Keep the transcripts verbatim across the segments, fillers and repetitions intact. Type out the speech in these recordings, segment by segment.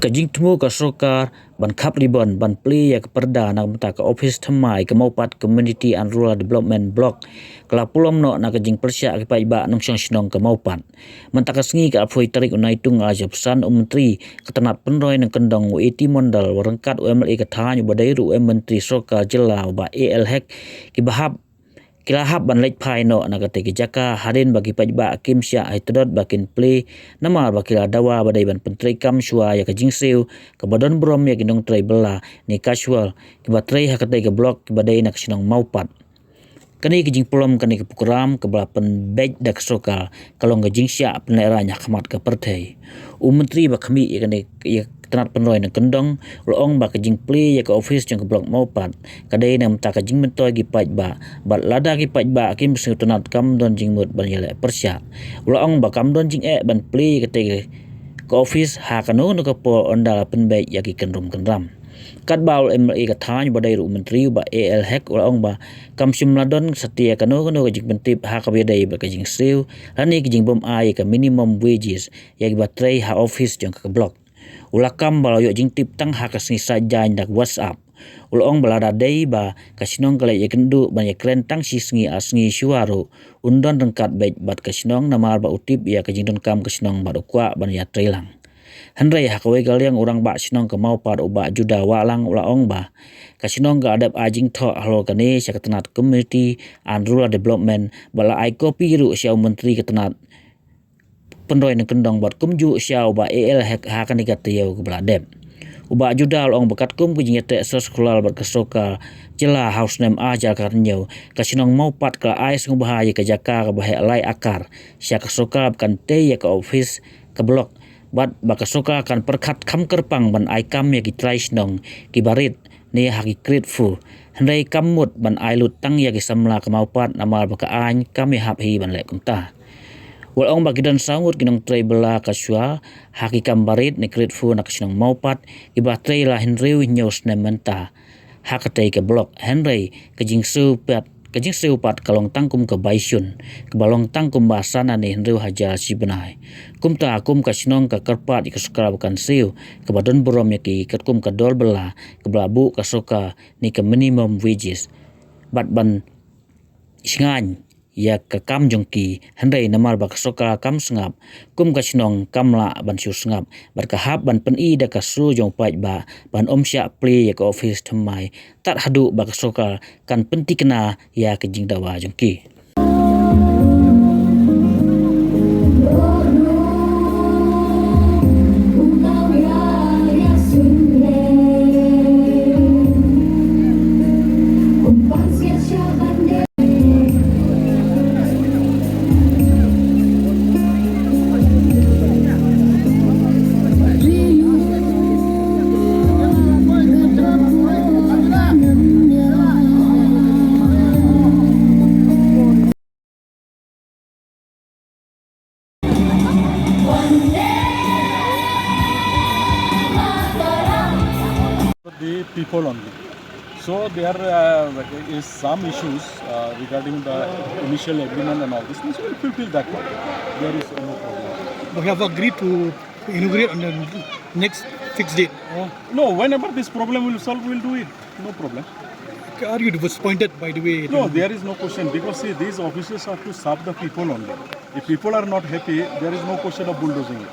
Ka jingthmu ka sorkar ban khap ribon ban plie ïa ka pyrda na ka bynta ka ophis thymmai ka Mawpat Community and Rural Development Block ka la pulom noh na ka jingpyrshah ki paidbah nongshong shnong ka Mawpat. Mynta ka sngi ka arphew tarik u Naitung arhajar arphew san, u Myntri ka tnat pynroi nongkyndong u A T Mondal, u ryngkat u M L A ka thaiñ uba dei ruh u Myntri Sorkar Jylla u Bah A L Hek, ki ba hap ki la hap ban leit phai noh na katei ka jaka hadien ba ki paidbah kim shah ha i tdot ba kin plie, namar ba ki la dawa ba dei ban pyntreikam shuwa ïa ka jingsiew kaba don burom ïa ki nongtrei bylla ne casual kiba trei ha katei ka block kiba dei na ka shnong Mawpat. Kane ka jingpulom kane ka program kaba la pynbeit da ka sorkar ka long ka jingshah pynlehraiñ ha khmat ka pyrthei. U Myntri ba khmih ïa kane ïa ka tnat pynroi nongkyndong u la ong ba ka jingplie ïa ka ophis jong ka block Mawpat ka dei na ka bynta ka jingmyntoi ki paidbah, bad lada ki paidbah kim sngewtynnat kam don jingmut ban ïaleh pyrshah. U la ong ba kam don jingeh ban plie ïa katei ka ophis ha kano kano ka por ynda la pynbeit ïa ki kynrum kynram. Katba u M L A ka thaiñ uba dei ruh u Myntri u Bah A L Hek u la ong ba kam shym la don satia kano kano ka jingpyntip ha kaba ïadei bad ka jingsiew lane ka jingbym ai ïa ka minimum wages ïa kiba trei ha ophis jong ka block. U la kam ba la ïoh jingtip tang ha ka sngi Saitjaiñ da ka WhatsApp. U la ong ba lada dei ba ka shnong ka leit ïakynduh ban ïakren tang shi sngi ar sngi shuwa ruh, un don ryngkat beit bad ka shnong namar ba u tip ïa ka jingdonkam ka shnong bad u kwah ban ïatreilang. Hynrei ha kawei ka liang u Rangbah Shnong ka Mawpat u Bah Juda Wahlang u la ong ba ka shnong ka la dep ai jingthoh halor kane sha ka tnat Community and Rural Development bad la ai kopi ruh sha u Myntri ka tnat pynroi nongkyndong bad kumjuh sha u Bah A L Hek ha kane ka taïew kaba la dep. U Bah Juda u la ong ba katkum ka jingïateh soskular bad ka sorkar jylla ha u snem arhajar khathynñiew, ka shnong Mawpat ka la ai sngewbha ïa ka jaka kaba heh lai akar sha ka sorkar ba kan tei ïa ka ophis ka block, bad ba ka sorkar kan pyrkhat kham kyrpang ban ai kam ïa ki trai shnong kiba rit ne ha ki create fu. Hynrei kam mut ban ai lut tang ïa ki samla ka Mawpat namar ba ka aiñ kam ïahap hi ban leh kumta. U la ong ba ki don saw ngut ki nongtrei bylla casual ha ki kam barit ne create fu na ka shnong Mawpat kiba trei la hynriew hynñiew snem mynta ha katei ka block, hynrei ka jingsiew pat ka jingsiew pat ka long tang kum ka bai shun kaba long tang kumba san ne hynriew hajar shi bnai. Kumta kum ka shnong ka kyrpad ïa ka sorkar ba kan siew kaba don burom ïa ki katkum ka dor bylla kaba la buh ka sorkar ne ka minimum wages bad ban shngaiñ ïa ka kam jong ki, hynrei namar ba ka sorkar kam sngap, kum ka shnong kam lah ban shu sngap bad ka hap ban pyni da ka sur jong u paidbah ban ym shah plie ïa ka ophis thymmai tad haduh ba ka sorkar kan pyntikna ïa ka jingdawa jong ki. The people only. So there uh, is some issues uh, regarding the initial agreement and all these things. We'll fulfill that one. There is no problem. We have agreed to inaugurate on the next fixed date. Uh, no, whenever this problem will solve, we'll do it. No problem. Are you disappointed by the way? No, there is no question because see, these offices are to serve the people only. If people are not happy, there is no question of bulldozing it.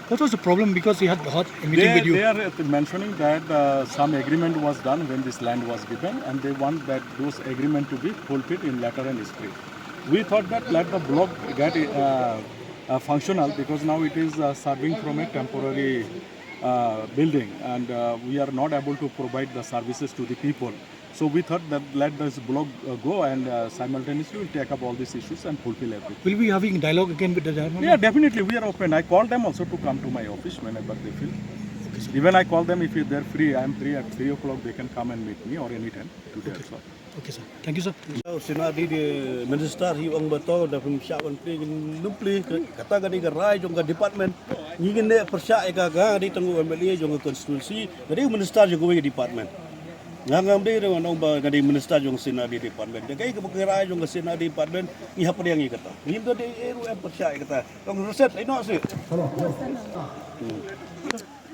What was the problem? Because we had hot meeting they, with you. They are uh, mentioning that uh, some agreement was done when this land was given, and they want that those agreement to be fulfilled in letter and spirit. We thought that let the block get uh, uh, functional because now it is uh, serving from a temporary uh, building, and uh, we are not able to provide the services to the people. So we thought that let this block uh, go and uh, simultaneously we'll take up all these issues and fulfill everything. Will we be having dialogue again with the dialogue? Yeah, definitely. We are open. I call them also to come to my office whenever they feel. Okay, sir. Even I call them if they're free. I am free at three o'clock. They can come and meet me or anytime today also. Okay, sir. Thank you, sir. Sina di di minister hi ong ba to da pun sha wan pli num pli kata ka di ka rai jong ka department. Ngi ngi ne persha ka ka di tang M L A jong ka constituency. Ka di minister jong ka department. Nga ngam dei re wan ong ba ka dei minister jong sina di department. Da kai ka bukai rai jong ka sina di department ngi hap riang ngi kata. Ngi do dei eru em percaya kata. Tong reset ai no si.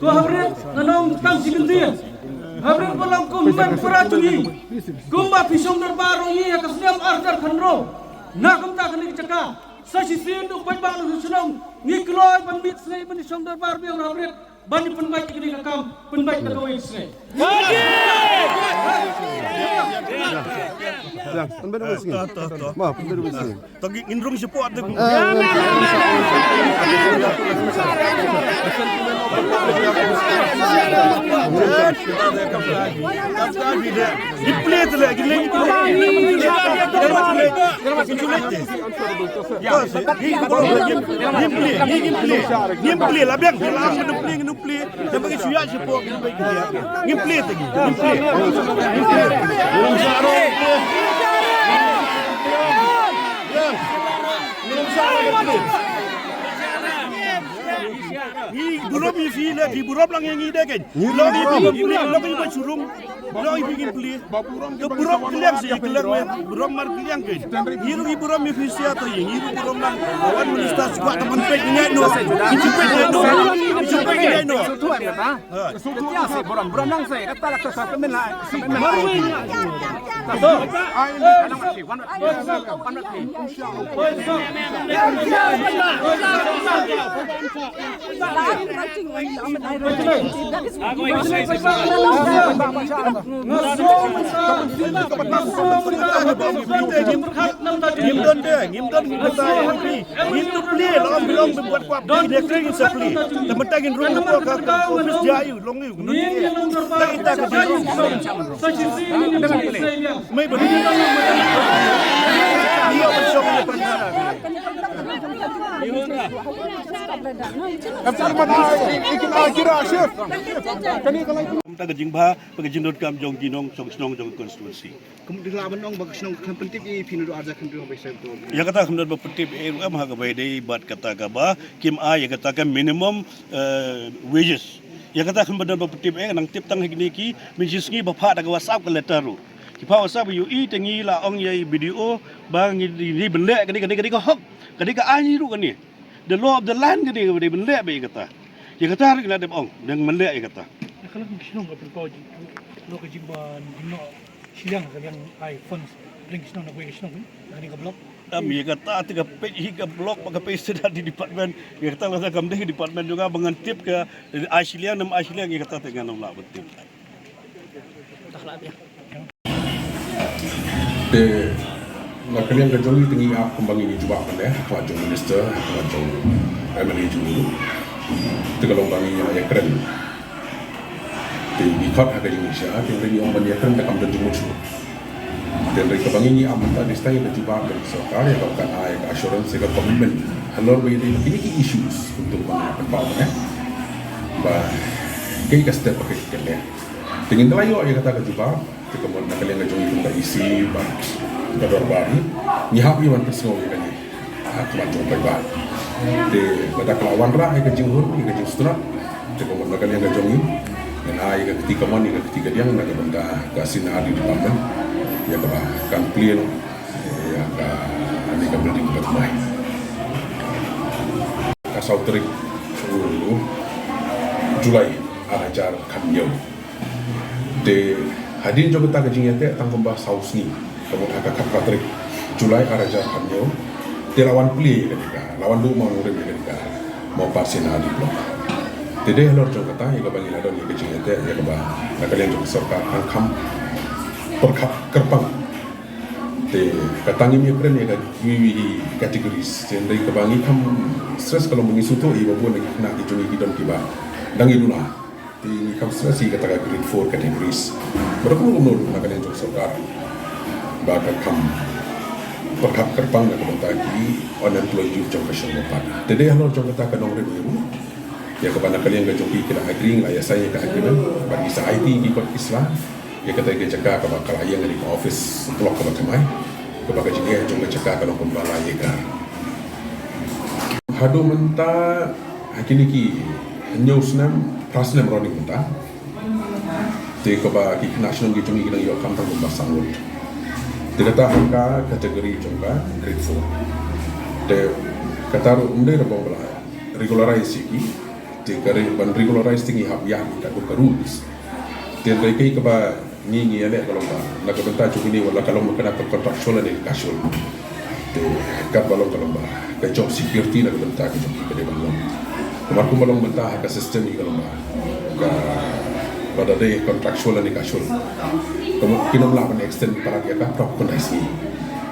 Ko hapdeng nga ong tang shi kyntien. Hapdeng ba long kum hynmen para jong ngi. Kumba phi shong dorbar ïa ngi ha ka snem ar hajar khyndai. Na kumta kane ka jaka. Sa shisien u paidbah nongshong shnong ngi kloi ban miet snei ban shong dorbar biang hapdeng. Ban pynbeit kane ka kam, pynbeit na kawei ka sngi. Ïa, pynbeit na kawei ka sngi. To, to, to. Ma, pynbeit na kawei ka sngi. To ngin rung shapoh te. Ah, ngin plie te le, ngin plie te le. Ngin plie, ngin plie, ngin plie. Ngin plie, la biang, la biang, ngin plie, ngin plie. Te ba ngi shu ïaid shapoh, ngin plie, ngin plie te, ngin plie. Ngin plie. Ngi burom ïa phi, la phi burom lang ïa ngi de kein. Long ïa phi ngin plie, long ïa phi ba shu rung. Long ïa phi ngin plie. Ka burom kylliang seh, kylliang wei, burom mar kylliang kein. Ngi ruh ngi burom ïa phi sha to ïa ngi ruh burom lang. Wan minister skwat taman peit ngi ïaid noh. Ngi shu peit ngi ïaid noh. Ngi shu peit ngi ïaid noh. Ngim don de, ngim don, ngim don, ngim don. Ngin tu plie, long, long, bim buat kuap, bim dia kering sa plie. Te mynta ngin rung ko ka, ka office dia ïu, long ïu, ngin plie. Ta ita ka dia. Mei ba. Dia ba shong ni pantara. Em tu mana, ikin akira, chef. Kani ka lai. Mynta ka jingbha, ka jingdonkam jong ki nongshong shnong jong constituency. Kum dei lah ban ong ba ka shnong ka khlem pyntip ïa phi naduh arhajar khyndai haba sdang. Ïa kata khlem don ba pyntip eh ruh em ha kaba ïadei bad kata kaba kim ai ïa kata ka minimum, eh, wages. Ïa kata khlem don ba pyntip eh, nang tip tang ha kine ki mynshisngi ba phah da ka WhatsApp ka letter ruh. Ki phah WhatsApp ïa u i te ngi la ong ïa i B D O ba ngi dei ban leh kane, kane, kane ka hok. Kane ka aiñ ruh kane. The law of the land kane kaba dei ban leh ba ïa kata. Ïa kata ruh ngi la dep ong, dang ban leh ïa kata. Ïa ka la ka shnong ka pynpaw ji, lo ka jingban jingnoh shiliang ka liang ai funds, ring shnong na kawei ka shnong, na kane ka block. Em, ïa kata te ka peit hi ka block, ba ka peit sdang di department. Ïa kata la kam dei department jong nga ba ngan tip ka ai shiliang, nam ai shiliang, ïa kata te ngan ym lah ban tip. Te na ka liang ka jong ngi te ngi ap kumba ngi jubab mynne ha khmat jong minister, ha khmat jong M L A jong ngi. Te ka long ba ngi ïa kren. Te ngi khot ha ka jong ngi sha, te ngi ong ban ïa kren te kam don jingmut shuh. Te hynrei kaba ngi ap mynta, this time ka jubab ka sorkar ïa ka, kan ai ka assurance, ka commitment halor ba ïa kine ki issues kumta ba ngi pynpaw mynne. Ba kaei ka step ba kaei ka leh. Te ngin da la ïoh ïa kata ka jubab, te ka mut na ka liang ka jong i kum ka E C bad ka dorbar hi, ngi hap ïa ban pynsngew ïa kane ha khmat jong u paidbah. Te lada ka la wanrah ïa ka jinghun, ïa ka jingsngewtynnat, te ka mut na ka liang ka jong i, ngin ai ïa ka kti kamon, ïa ka kti kadiang na ka bynta ka C and RD department, ïa kaba kan plie noh ïa kane ka building kaba thymmai. Ka saw tarik u July ar hajar khathynñiew. Te hadien jong kata ka jingïateh tang kumba saw sngi, ka mut ha ka khatphra tarik July ar hajar khathynñiew, te la wan plie ïa kane ka, la wan duh mawnongrim ïa kane ka mawpar C and RD block. Te dei halor jong kata ïa kaba ngi la don ïa ka jingïateh ïa kaba na ka liang jong ka sorkar kan kham pyrkhat kyrpang. Te kata ngim ïakren ïa ka kiwei hi categories. Te hynrei kaba ngi kham stress ka long ba ngi sngewthuh ïa ba bun na ki khynnah ki jong ngi ki don kiba dang ïaduna. Te ngi kham stress ïa kata ka grade four categories. Ba da kumno kumno ruh na ka liang jong sorkar ba ka kham pyrkhat kyrpang na ka bynta ki unemployed youth jong ka shnong Mawpat. Te dei halor jong kata ka nongrim ïa ruh ïa kaba na ka liang ka jong ki ki la agree, la ïasain ïa ka agreement bad ngi sa aiti ki kot ki sla ïa kata ka jaka kaba ka la ïeng ha ka office block kaba thymmai, kaba ka jingeh jong ka jaka ka long kumba lai acre. Haduh mynta ha kine ki hynñiew snem, phra snem running mynta, te kaba ki khynnah shnong ki jong ngi ki dang ïoh kam tang kumba san ngut. Te kata ha ka category jong ka grade four. Te kata ruh ym dei ruh ba la regularize ïa ki. Te ka re-, ban regularize te ngi hap ïa ka, ka rules. Te hynrei kaei kaba ngi, ngi ïaleh ka long ba na ka bynta jong kine, wat la ka long ba ka dei ka contractual lane ka casual. Te katba long ka long ba ka job security na ka bynta ka jong ki ka dei ban long. Namar kumba long mynta ha ka system hi ka long ba ka, lada dei contractual lane ka casual, ka mut kin ym lah ban extend palat ïa ka phra phew khyndai sngi.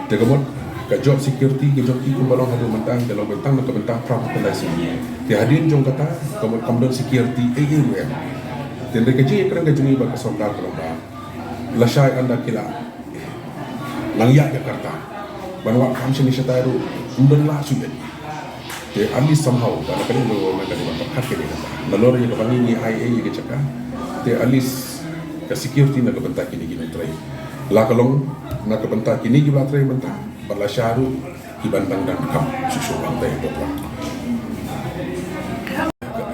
Te ka mut ka job security ka jong ki kumba long haduh mynta ka long ba tang na ka bynta phra phew khyndai sngi. Te hadien jong kata ka mut kam don security ei ei ruh em. Te hynrei ka jingïakren ka jong ngi bad ka sorkar ka long ba lashai ynda ki la nang ïaid ka rta ban wad kam shane shatai ruh ym don lah shuh ïa ki. Te at least somehow ba na ka liang ka government ka dei ban pyrkhat ïa kata. Nalor ïa kaba ngi, ngi ai ei ïa ka jaka, te at least ka security na ka bynta kine ki nongtrei, la ka long na ka bynta kine kiba la trei mynta bad lashai ruh kiban dang dang kam shuh shuh ban trei pop.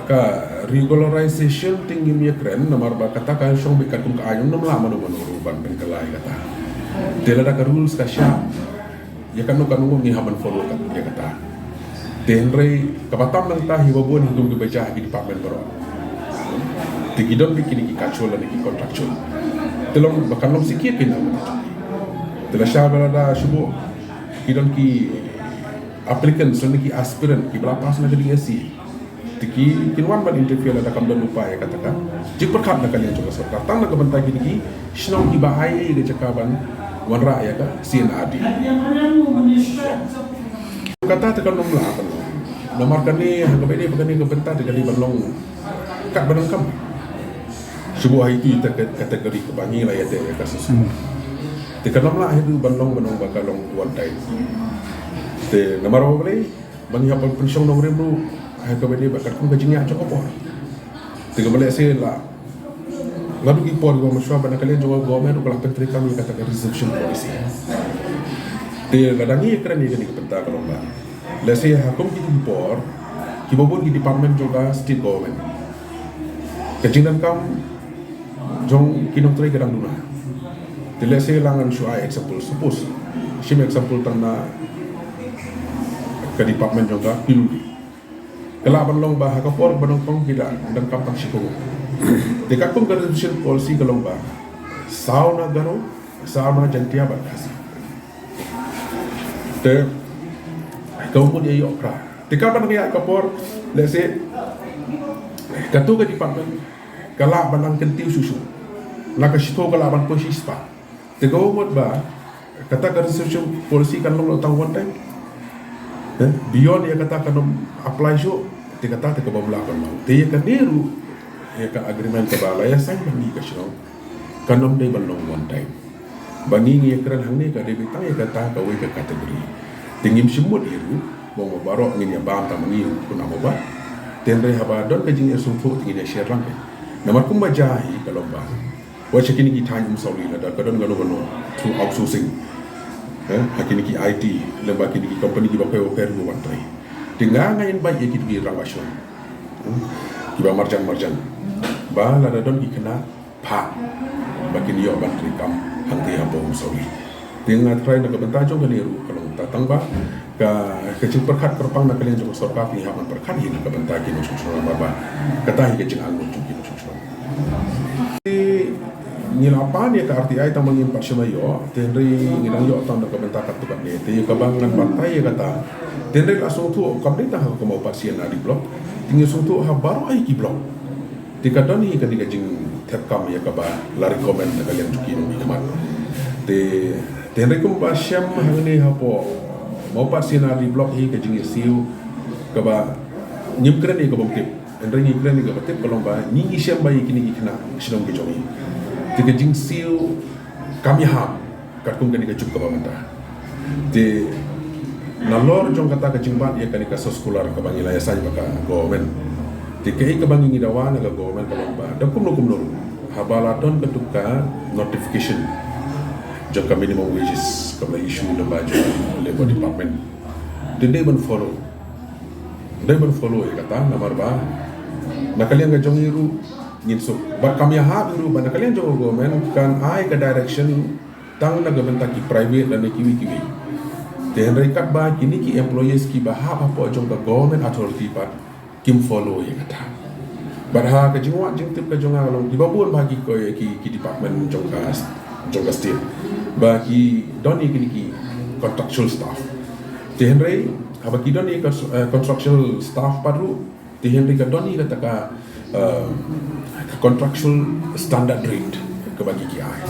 Ka regularization te ngim ïakren namar ba kata ka shong beit katkum ka aiñ, ym lah mano mano ruh ban pynkylla ïa kata. Te lada ka rules ka shah ïa kano kano ngi hap ban follow ïa kata. Te hynrei kaba tam nangta hi ba bun hi kum kiba jia ha ki department baroh, te ki don beit kine ki casual lane ki contractual. Te long ba kan long sikit pynang. Te lashai ba lada shu buh ki don ki applicants lane ki aspirant kiba la pass na ka D S C, te ki kin wan ban interview lada kam don lypa ïa kata ka jingpyrkhat na ka liang jong ka sorkar tang na ka bynta kine ki shnong kiba ai ïa ka jaka ban wanrah ïa ka C and RD. Kata te kan ym lah ban long. Namar kane ha kaba ïadei bad kane ka bynta te ka dei ban long katba donkam. Shu buh ha itu ita ka category kaba ngi la ïateh ïa ka sosai. Te kan ym lah ha itu ban long, ban long ba ka long one time. Te namar ba balei ba ngi hap ban pynshong nongrim ruh ha kaba ïadei bad katkum ka jingïaid jong ka por. Te kaba lehse la naduh ki por kiba mynshuwa ba na ka liang jong ka government ruh ka la pyntreikam ïa kata ka reservation policy. Te lada ngi ïakren ïa kane ka bynta ka long ba lehse ha kum kine ki por kiba bun ki department jong ka state government ka jingdonkam jong ki nongtrei ka dang duna. Te lehse la ngan shu ai example, suppose shim example tang na ka department jong ka P W D. Ka lah ban long ba ha ka por ba nyngkong ki da donkam tang shiphew. Te katkum ka reservation policy ka long ba saw na Garo, saw na Jaintia bad Khasi. Te ka mut ïa ïoh phra. Te katba nang ïaid ka por, lehse kato ka department ka lah ban nang kyntiew shuh shuh. Na ka shiphew ka lah ban poi shispah. Te ka mut ba kata ka reservation policy kan long tang one time. Eh, beyond ïa kata kan ym apply shuh, te kata te kaba ym lah ban long. Te ïa kane ruh, ïa ka agreement kaba la ïasain bad ngi ka shnong, kan ym dei ban long one time. Ba ngi ngi ïakren hangne ka dei beit tang ïa kata kawei ka category. Te ngim shym mut ïa ruh ba ma baroh ngin ïa bam tang ma ngi ruh kumno ba. Te hynrei haba don ka jingïasngewthuh te ngin ïa share lang. Namar kumba jia hi ka long ba Wat sha kine ki thaiñ Umsawli lada ka don kano kano through outsourcing. Eh, ha kine ki I T, lem bad kine ki company kiba kheiñ kheiñ ruh ban trei. Te nga nga invite ïa kito ki rangbah shnong, hmm, kiba marjan marjan, ba lada don ki khynnah, phah ba kin ïoh ban trei kam hangtei hapoh Umsawli. Te nga trai na ka bynta jong kane ruh ka long tang ba ka, ka jingpyrkhat kyrpang na ka liang jong ka sorkar, ngi hap ban pyrkhat hi na ka bynta ki nongshong shnong, namar ba kata hi ka jingangnud jong ki nongshong shnong. Te ngi la pan ïa ka R T I tang ba ngim pat shym ïoh, te hynrei ngi dang ïoh tang na ka bynta katto katne. Te ïa kaba ngan batai ïa kata, te hynrei la sngewthuh kam dei tang ha ka Mawpat C and RD Block, te ngi sngewthuh ha baroh hi ki block. Te ka don hi kane ka jingthep kam ïa kaba la recommend na ka liang jong ki nongmihkhmat. Te, te hynrei kumba shem hangne hapoh Mawpat C and RD Block hi ka jingïasiew kaba ngim kren ïa kaba tip. Hynrei ngi kren ïa kaba tip ka long ba ngi ngi shem ba ïa kine ki khynnah shnong ki jong ngi, te ka jingsiew kam ïahap katkum kane ka juk kaba mynta. Te nalor jong kata ka jingbat ïa kane ka soskular kaba ngi la ïasaid bad ka government. Te kaei kaba ngi ngi dawa na ka government ka long ba da kumno kumno ruh, haba la don katu ka notification jong ka minimum wages kaba la issue lyngba jong Labour Department, te dei ban follow. Dei ban follow ïa kata, namar ba na ka liang ka jong ngi ruh ngin suk. Bad kam ïahap ruh ba na ka liang jong ka government kan ai ka direction tang na ka bynta ki private lane kiwei kiwei. Te hynrei katba kine ki employees kiba hap hapoh jong ka government authority pat kim follow ïa kata. Bad ha ka jingwad jingtip ka jong nga ka long kiba bun ba ki ko ki, ki department jong ka, jong ka state ba ki don ïa kine ki contractual staff. Te hynrei haba ki don ïa ka, eh, contractual staff pat ruh, te hynrei ka don hi kata ka, eh, ka contractual standard rate kaba ki ki ai.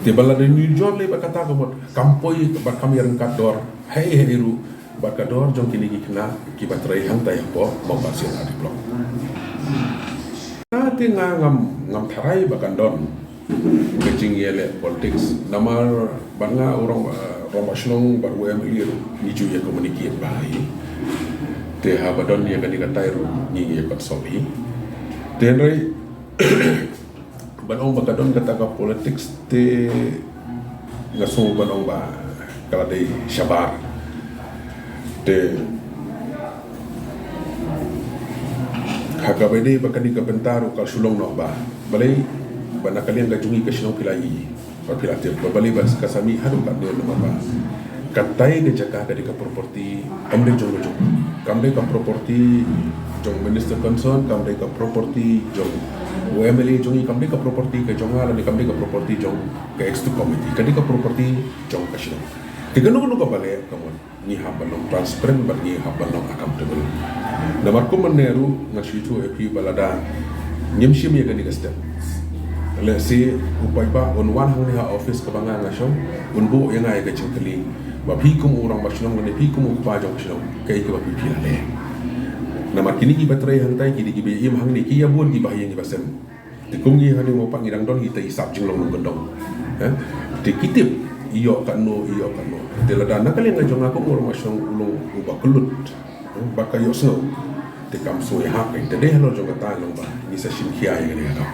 Te ba lada ngi jor lei bad kata ka mut kam poi bad kam ïaryngkat dor hei hei ruh bad ka dor jong kine ki khynnah kiba trei hangtai hapoh Mawpat C and RD Block. Te nga ngam, ngam tharai ba kan don ka jingïaleh politics. Namar bad nga u rong, eh, rangbah shnong bad u M L A ruh ngi ju ïa communicate bha hi. Te haba don ïa kane katai ruh ngi ïa consult hi. Te hynrei ban ong ba ka don kata ka politics te nga sngew ban ong ba ka la dei shabar. Te ha kaba ïadei bad kane ka bynta ruh ka shu long noh ba balei ba na ka liang ka jong ngi ka shnong phi la ïohi ba phi la tip ba balei ba ka sa mih haduh katne, namar ba katai ka jaka ka dei ka property kam dei jong ka jong, kam dei ka property jong minister concern, kam dei ka property jong u M L A jong ngi, kam dei ka property ka jong nga lane kam dei ka property jong ka executive committee, ka dei ka property jong ka shnong. Te kano kano kaba leh ka mon ngi hap ban long transparent bad ngi hap ban long accountable. Namar kum mynne ruh nga shu ïathuh ïa phi ba lada ngim shim ïa kane ka step, lehse u paidbah un wan hangne ha office kaba nga nga shong, un buh ïa nga ïa ka jingkylli ba phi kum u rangbah shnong lane phi kum u kpa jong ka shnong kaei kaba phi phi la leh. Namar kine kiba trei hangtai ki dei kiba im hangne, ki ïa bun kiba ha ïing kiba sem. Te kum ngi hangne Mawpat ngi dang don kita i sap jinglong nongkyndong. Eh? Te ki tip ïoh katno, ïoh katno. Te lada na ka liang ka jong nga kum u rangbah shnong u long uba kyllut, eh, bad ka ïohsngew, te kam sngewhap. Te dei halor jong kata long ba ngi sa shim khia ïa kane ka kam.